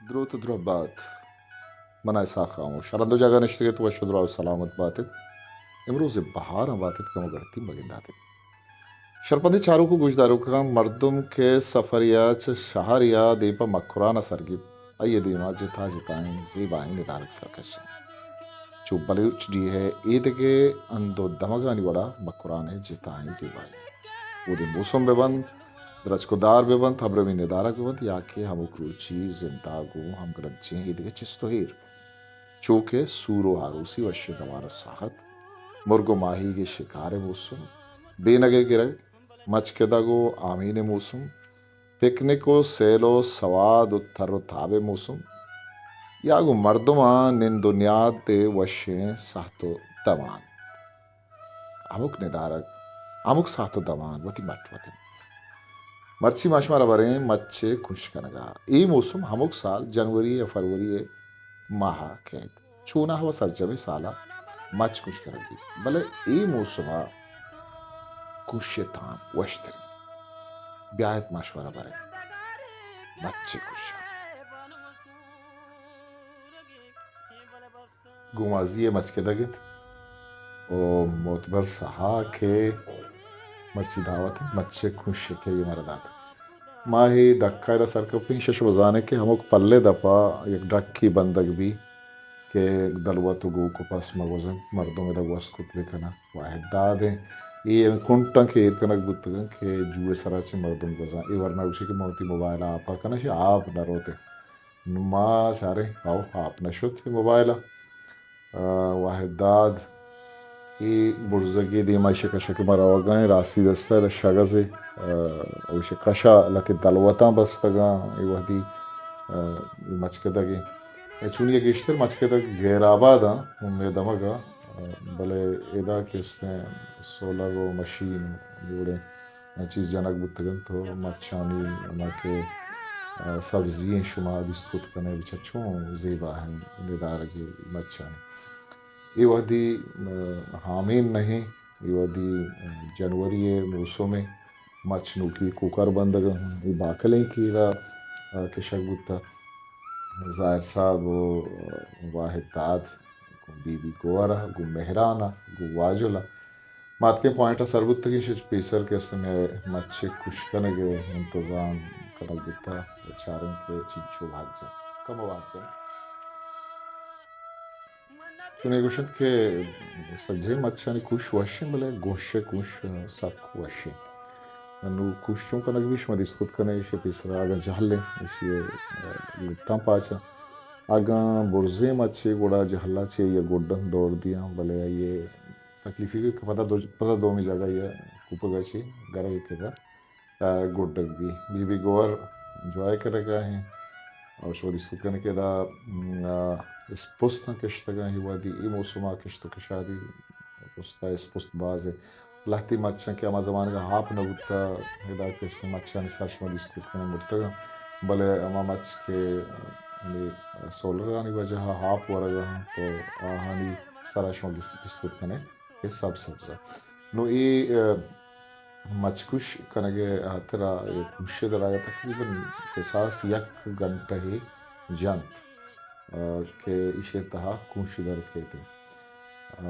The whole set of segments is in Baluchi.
دروت ءُ درہبات۔ من ءَ اسحاق خاموش۔ ہر ہند ءُ جاگہ نشتگ ات، وش ءُ دراہ ءُ سلامت بات ات۔ امروز ءِ بہاراں بات ات، کمو گڑتی مگندات ات۔ شرپندیں چاروک ءُ گوشداروکاں، مردم کہ سفرے ءَ چہ شہرے ءَ دیم پہ مکران ءَ سر گیپت، آئی ءِ دیم ءَ جتا جتائیں زیبائیں ندارگ سرکش انت۔ چو بلوچ ڈیہہ ءِ ایدگہ ہند ءُ دمگانی وڑا مکران ءِ جتائیں زیبائی۔ اودے موسم بہ بنت، درچک ءُ دار بہ بنت، ہبرمی ندارگ بہ بنت، یا کہ ہمک روچی زند ءَ گوں ہمگرنچیں ایدگہ چست ءُ ایر، چو کہ سور ءُ آروسی، وشیں گوار ءُ ساہت، مرگ ءُ ماہیگ ءِ شکار ءِ موسم، بینگ ءِ گرگ، مچکدگ ءُ آمین ءِ موسم، پکنک ءُ سیل ءُ سواد ءُ تر ءُ تاب ءِ موسم، یا گوں مردماں نند ءُ نیاد ءِ وشیں ساہت ءُ دمان۔ ہمک ندارگ، ہمک ساہت ءُ دمان وتی مٹ وت انت۔ مرچی ما شمارا بریں مچ ءِ کنش کنگ ءَ۔ اے موسم ہمک سال جنوری یا فروری ءِ ماہ ءَ کئیت۔ چوناہا وَ سرجمیں سال ءَ مچ کنش کنگ بیت، بلے اے موسم ءَ کنش ءِ تام وشتر انت۔ بیایت ما شمارا بریں مچ ءِ کنش ءَ۔ گومازی ءِ مچکدگ انت ءُ معتبر ساہگ ءِ مرچی دعوت انت، مچ ءِ کنش ءَ کہ آئی ءَ مارا داتگ۔ ما اے ڈکھ ءَ ادا سر کپیں، شش بزانے کہ ہمک پل ءِ دپ ءَ یک ڈکے بندگ بی کہ دلوت ءُ گوک ءُ پس مہ گوزنت، مردم ادا گوست کت بہ کناں۔ واحد داد انت، اے ہمے کنٹاں کہ ایر کنگ بوتگ انت کہ جو ءِ سرا چہ مردم گوزاں۔ اے ورنا گوشی کہ من وتی موبائل ءَ آپ ءَ کناں، شی آپ نہ روت انت۔ نوں ما چاریں، ہو، آپ نہ شت اے موبائل ءَ۔ آ، واحد داد، اے برزگے دیم ءَ ایشی کش ءَ کہ ما روگ ءَ ایں، راستی دست ءَ ادا شگز ءَ، آ، ایشی کش ءَ لہتے دلوتاں بستگ اَں۔ اے وہدی، آ، مچکدگ ءَ، اے چونی ءَ گیشتر مچکدگ غیر آباد اَں، مئے دمگ ءَ، آ، بلے ادا کہ استیں سولر ءُ مشین ءُ جوڑیں چیز جنگ بوتگ اَنت ءُ مچانی ہما کہ، آ، سبزی ایں شما دیست کت کن ئے، بچار چون زیبا ایں ندارگے مچانی۔ اے وہدی، آ، ہامین نہ ایں، اے وہدی، آ، جنوری ءِ موسم ایں، مچ نوکی کوکار بندگ اَں، اے باکل ایں کہ ادا، آ، کشگ بوتہ۔ ظاہر صاحب ءُ واحد داد، گوں بی بی گوہر ءَ، گوں مہران ءَ، گوں واجل ءَ۔ ما اتکیں پوائنٹ ءَ سر بوتگیں، ایشی چہ پیسر کہ است مئے مچ ءِ کنش کنگ ءِ انتظام کنگ بوتہ، چاریں کہ چنچو وھد جنت، کمو وھد جنت۔ چون اے گوشنت کہ سجہیں مچانی کنش وش ایں، بلے کنش ءِ کنش سک وش ایں۔ نوں کنش چون کنگ بی، شما دیست کت کن ئے، ایشی پیسر ءَ اگاں جہل ایں، ایشی ءَ لٹاں پاچاں۔ اگاں برزیں مچے گڑا جہل ءَ چہ آئی ءَ گڈ اَنت دور دیاں، بلے آئی ءِ تکلیفی کہ پدا دو، پدا دومی جاگہ ءَ کوپگ ءَ چہ گرگ ءَ کتہ، آ، گڈگ بی۔ بی بی گوہر انجوائے کنگ ءَ ایں۔ اور شما دیست کت کن ئے کہ ادا، م، آ، اسپستاں کشتگ اَں، اے وہدی اے موسم ءَ کشت ءُ کشاری جست ءَ، اسپست باز ایں۔ لہتے مچاں کہ ہما زمانگ ءَ آپ نہ بوتہ، ادا کہ مچانی سر شما دیست کت کن ئے مرتگ اَں، بلے ہما مچ کہ ہمے سولرانی وجہ ءَ آپ ورگ ءَ اَں، تو آہانی سر ءَ شما دیست، دیست کت کن ئے کہ سبز سبز اَں۔ نوں اے، آ، مچ کنش کنگ ءِ ہاترا اے کنش ءِ دراہ ءَ تقریباً کساس یک گھنٹہ ءَ جنت، آ، کہ ایشی ءِ تہا کنش در کیت۔ آ،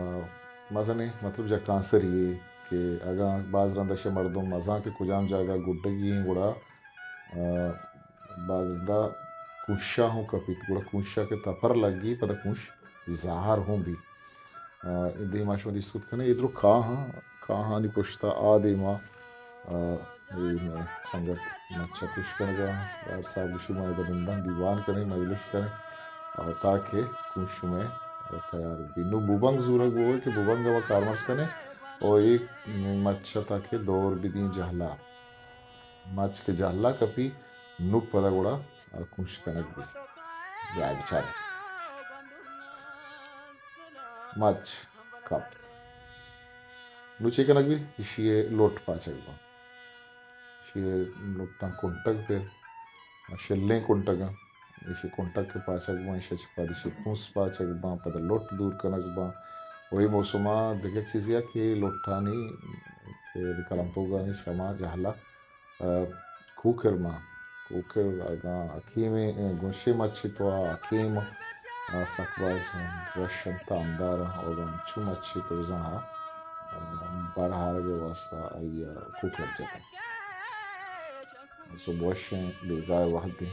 مزنیں، مطلب، جکانسری یے کہ اگاں باز رند ءَ شہ مردم مزاں کہ کجام جاگہ گڈگی ایں گڑا، آ، باز رند ءَ کنش ءَ ہوں کپیت، گڑا کنش ءَ کہ تپر لگی، پدا کنش زہر ہوں بیت۔ آ، اے دیم ءَ شما دیست کت کن ئے، اے درو کاہ اَں، کاہانی پشت ءَ آ دیم ءَ، آ، اے مئے سنگت مچ ءِ کنش کنگ ءَ اَں۔ یار صاحب گوشی، ما ادا ننداں، دیوان کنیں، مجلس کنیں، آ، تاکہ کنش مئے تیار بی۔ نوں بوبنگ زورگ بوگ ءَ کہ بوبنگ ءَ ما کارمرز کنیں، او اے مچ ءَ تاکہ دور بدیں جہل ءَ۔ مچ کہ جہل ءَ کپی، نوں پدا گڑا آ کنش کنگ بیت۔ بیا بچاریں۔ مچ کپت۔ نوں چے کنگ بیت؟ ایشی ءِ لٹ پاچگ باں۔ ایشی ءِ لٹاں کنٹگ پر، شلیں کنٹگاں۔ ایشی کنٹگ کہ پاچگ باں، ایشی ءَ چہ پد ایشی پونس پاچگ باں، پدا لٹ دور کنگ باں۔ ءُ اے موسم ءَ دگہ چیزے ءَ کہ لٹانی کہ کلمپوگانی شما جہل ءَ آ، کوکرماں، کوکر اگاں حکیمیں، گونشیں مچے تو آ حکیم، آ سک باز وش انت، تامدار انت، اگاں چو مچے تو بزاں آ بر ہارگ ءِ واستا آئی ءَ کوکر جت انت۔ سہب وشیں بیگاہ ءِ وہدے۔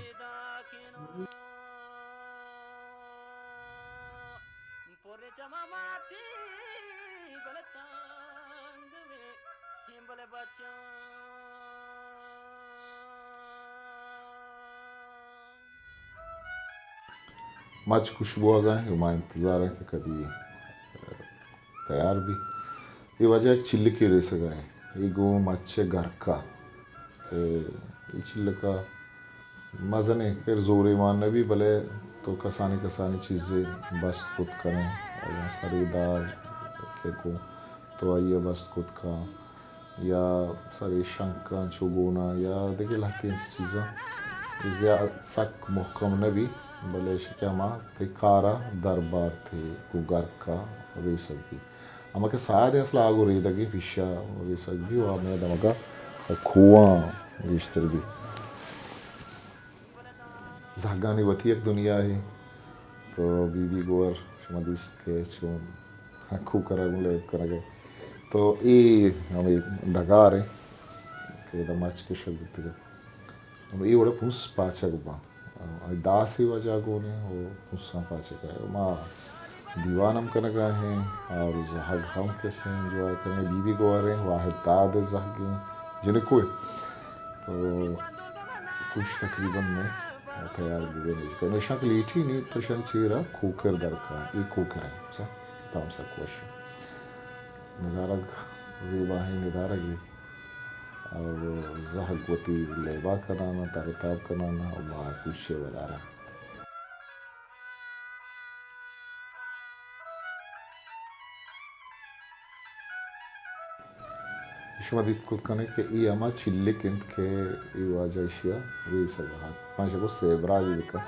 مچ کش بوگ ءَ انت، ما انتظار ایں کہ کدی تیار بی۔ اے واجہ یک چلکے ریسگ ءَ انت، اے گوں مچ ءِ گرک ءَ۔ اے، اے چلک ءَ مزنیں، خیر زورے مان نہ بی، بلے تو کسانیں کسانیں چیزے بست کت کن ئے، اگاں سرے دار کہ گوں تو آئی ءَ بست کت کن۔ یا سرے شنکاں چو گوناں یا دگہ لہتیں چیزاں، زیات سک مہکم نہ بی، بلے ایش کہ ہما تئی کار ءَ در بارت ءُ گوں گرک ءَ ریسگ بی۔ ہما کہ ساعد اصل آ گوں ریدگی پیشا ریسگ بی ءُ ہمے دمگا کوہاں گیشتر بی۔ زہگانی وتی یک دنیاے۔ تو بی بی گوہر شما دیست کہ چون کوکر ءَ گوں لیب کنگ ءَ۔ تو اے ہمے ڈگار ایں کہ ادا مچ کشگ بوتگ۔ ہم اے وڑا پونس پاچگ باں۔ اے داسے وجہ گون ایں او پونساں پاچگ ءَ۔ ما دیوان ہم کنگ ءَ ایں اور زہگ ہم کسے انجوائے کنگ ءَ۔ بی بی گوہر ایں، واحد داد ءِ زہگ ایں، جنکو ایں۔ تو کش تقریباً مئے تیار بوگ ءِ نزیک ءَ۔ نشانک لیٹی نی تو شان چیر ءَ کوکر درکاں، اے کوکر ایں، چا تام سک وش ایں۔ ندارگ زیباہیں ندارگے اور زہگ وتی لیبا کنانا، تر و تاب کنانا، و باہر کوشے ودارا۔ شما دیست کت کن ئے کہ اے ہما چلک انت کہ اے واجہ ایشی ءَ ریسگ ءَ ات۔ پنچ گو سیبراگی بکن،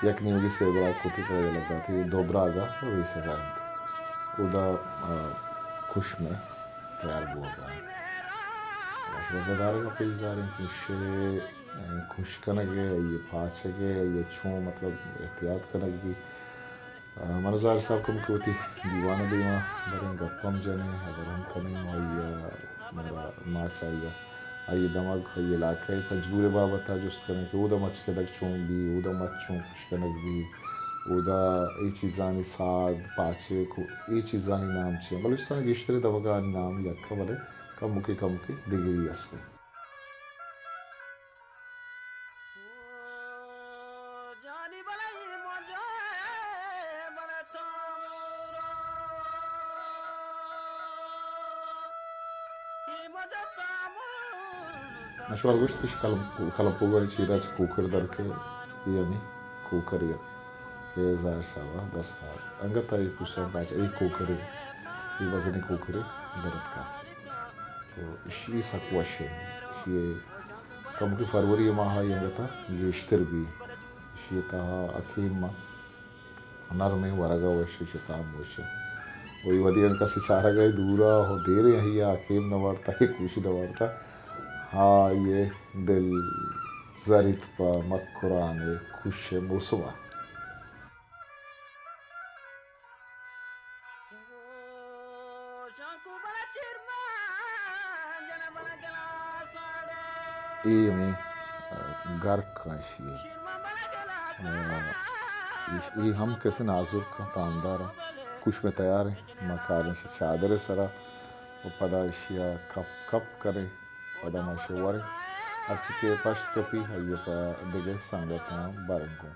یک نیمگی سیبراگ کتی ترا یلہ داتی، دو براگ ءَ ریسگ ءَ انت۔ اودا، آ، کش مئے تیار بوگ ءَ انت۔ شما ندارگ ءَ پیش داریں، کش ءِ، کش کنگ ءَ، آئی ءِ پاچگ ءَ، آئی ءَ چون مطلب احتیاط کنگ بیت۔ آ، من ءُ زاہر صاحب کمکے وتی دیوان ءِ دیما بریں، گپ ہم جنیں، ہبر ہم کنیں، آئی ءَ مارا، ما چہ آئی ءَ، آئی ءِ دمگ، آئی ءِ علاقہ ءِ پنجگور ءِ بابت ءَ جست کنیں کہ اودا مچ کدگ چون بی، اودا مچ چون کش کنگ بی، اودا اے چیزانی ساد، پاچک، اے چیزانی نام چی انت؟ بلوچستان ءِ گیشتریں دمگانی نام یک انت، بلے کمکے کمکے دگری است انت۔ نشوار گوشت کہ کلم-، کلمپوگانی چیرا چہ کوکر در کئے، اے ہمے کوکرے انت کہ زاہر صاحب ءَ دست ءَ انگت ءَ اے پوساں پاچ، اے کوکرے، اے وزنیں کوکرے در اتکا۔ تو ایشی سک وش انت۔ ایشی کمکے فروری ءِ ماہ ءَ انگت ءَ گیشتر بی۔ ایشی تہا حکیم نرمیں ورگ ءَ وش، ایشی تہا ہم وش۔ وہی ودی انت کسے چارگ ءَ دور ءَ ہو دیریں، آئی ءَ حکیم نہ وارتا، کوشی نہ وارتا۔ ہاں، آئی ءِ دل زریت پہ مکران ءِ کش ءِ موسم ءَ۔ اے ہمے، آ، گرک ایں ایشی ءِ۔ آ، ایش-، اے ہم کسے نازرک ایں، تامدار ایں۔ کش مئے تیار ایں، ما کاریں ایشی چادر ءِ سرا و پدا ایشی ءَ کپ کپ کنیں۔ پدا ما شور ایں، ہرچی کہ پشت کپی، آئی ءَ پہ دگہ سنگتاں بریں گوں۔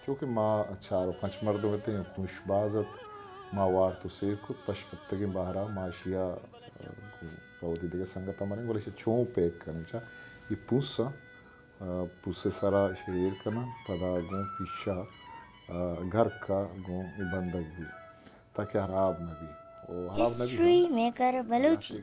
چونکہ ما چار و پنچ مردم اتیں، کنش باز ات، ما وارت و سیر کت، پشکپتگیں بہرا ما اشیا، ء، پہ وتی دگہ سنگتاں منیں، گڑا اشی چون پیک کنیں؟ چا اے پوساں، ء، پوسے سرا اشی ایر کناں، پدا گوں پیشا، ء، گرکا گوں اے بندگ بی، تاکہ ہراب نہ بی۔ و ہراب نہ بی، ہسٹری میکر بلوچی۔